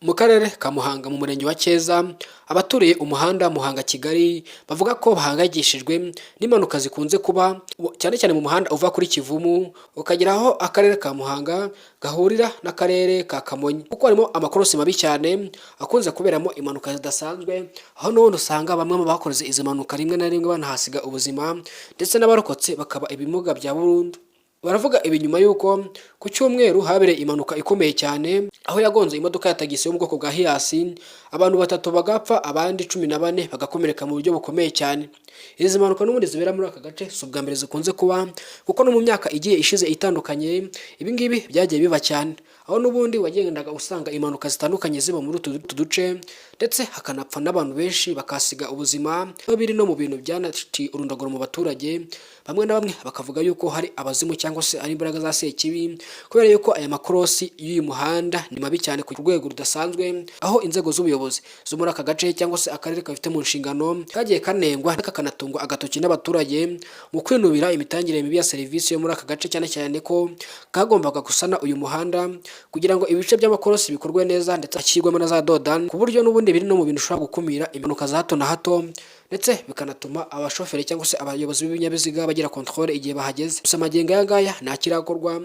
Mu karere ka Muhanga, mu murenge wa Cyeza, abaturiye umuhanda Muhanga Kigali bavuga ko bahangayikishijwe n'impanuka zikunze kuba cyane cyane mu muhanda uva kuri Kivumu ukagera aho akarere ka Muhanga gahurira n'akarere ka Kamonyi, kuko harimo amakorosi mabi cyane akunze kuberamo impanuka zidasanzwe, aho n'ubundi usanga bamwe mu bakoze izi mpanuka rimwe na rimwe banahasiga ubuzima, ndetse n'abarokotse bakaba ibimuga bya burundu. Baravuga ibi nyuma y'uko ku cyumweru habereye impanuka ikomeye cyane, aho yagonze imodoka ya tagisi yo mu bwoko bwa Hiace, abantu batatu bagapfa, abandi 14 bagakomereka mu buryo bukomeye cyane. Izi mpanuka n'ubundi zibera muri aka gace si ubwa mbere zikunze kuba, kuko no mu myaka igiye ishize itandukanye ibi ngibi byagiye biba cyane, aho n'ubundi wagendaga usanga impanuka zitandukanye ziba muri utu duce, ndetse hakanapfa n'abantu benshi bakahasiga ubuzima, aho biri no mu bintu byanaciye urundaguro mu baturage, bamwe na bamwe bakavuga yuko hari abazimu cyangwa se ari imbaraga za sekibi, kubera yuko aya makorosi y'uyu muhanda ni mabi cyane ku rwego rudasanzwe, aho inzego z'ubuyobozi zo muri aka gace cyangwa se akarere kabifite mu nshingano kagiye kanengwa, kakanatungwa agatoki n'abaturage mu kwinubira imitangire mibi ya serivisi yo muri aka gace, cyane cyane ko kagombaga gusana uyu muhanda kugira ngo ibice by'amakorosi bikorwe neza, ndetse hashyirwemo na za dodani, ku buryo n'ubundi biri no mu bintu ushobora gukumira impanuka za hato na hato, ndetse bikanatuma abashoferi cyangwa se abayobozi b'ibinyabiziga bagira contrôle igihe bahageze. Gusa magingo aya ngaya nta kirakorwa,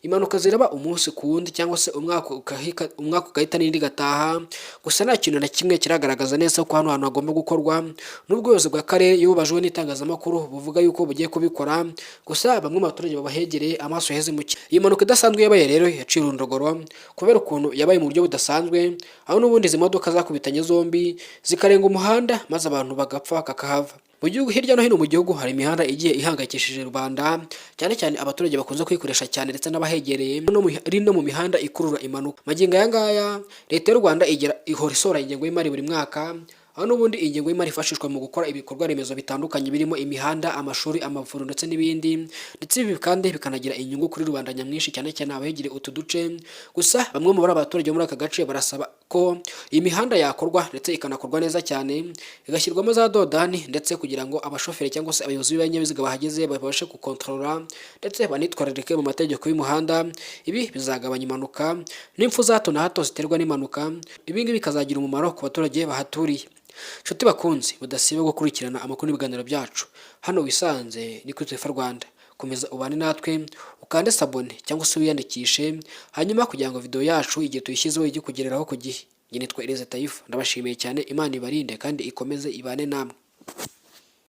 impanuka ziraba umunsi ku wundi cyangwa se umwaka ukahika, umwaka ugahita n'indi igataha, gusa nta kintu na kimwe kiragaragaza neza ko hano hantu hagomba gukorwa. N'ubwo ubuyobozi bw'akarere, iyo bubajwe n'itangazamakuru, buvuga yuko bugiye kubikora, gusa bamwe mu baturage babahegereye amaso yaheze mu cyi. Iyi mpanuka idasanzwe yabaye rero yaciye urundogoro kubera ukuntu yabaye mu buryo budasanzwe, aho n'ubundi izi modoka zakubitanye zombi zikarenga umuhanda, maze abantu bagapfa kakahava. Mu gihugu, hirya no hino mu gihugu, hari imihanda igiye ihangayikishije rubanda, cyane cyane abaturage bakunze kuyikoresha cyane ndetse n'abahegereye, iri no mu mihanda ikurura impanuka. Magingo aya ngaya Leta y'u Rwanda igera ihora isohora ingengo y'imari buri mwaka, aho n'ubundi ingengo y'imari ifashishwa mu gukora ibikorwa remezo bitandukanye birimo imihanda, amashuri, amavuriro ndetse n'ibindi, ndetse ibi kandi bikanagira inyungu kuri rubanda nyamwinshi, cyane cyane abegereye utu duce. Gusa bamwe mu bari abaturage bo muri aka gace barasaba ko iyi mihanda yakorwa, ndetse ikanakorwa neza cyane, igashyirwamo za dodani, ndetse kugira ngo abashoferi cyangwa se abayobozi b'ibinyabiziga bahageze babashe gukontorora ndetse banitwararike mu mategeko y'umuhanda. Ibi bizagabanya impanuka n'impfu za hato na hato ziterwa n'impanuka. Ibi ngibi bikazagira umumaro ku baturage bahaturiye. Nshuti bakunzi budasiba gukurikirana amakuru n'ibiganiro byacu hano, wisanze ni kuri Twifa Rwanda, komeza ubane natwe, ukande s'abonner cyangwa se wiyandikishe, hanyuma kugira ngo video yacu igihe tuyishyizeho ijye kugereraho ku gihe. Njye nitwa Eleza Tayifa, ndabashimiye cyane. Imana ibarinde kandi ikomeze ibane namwe.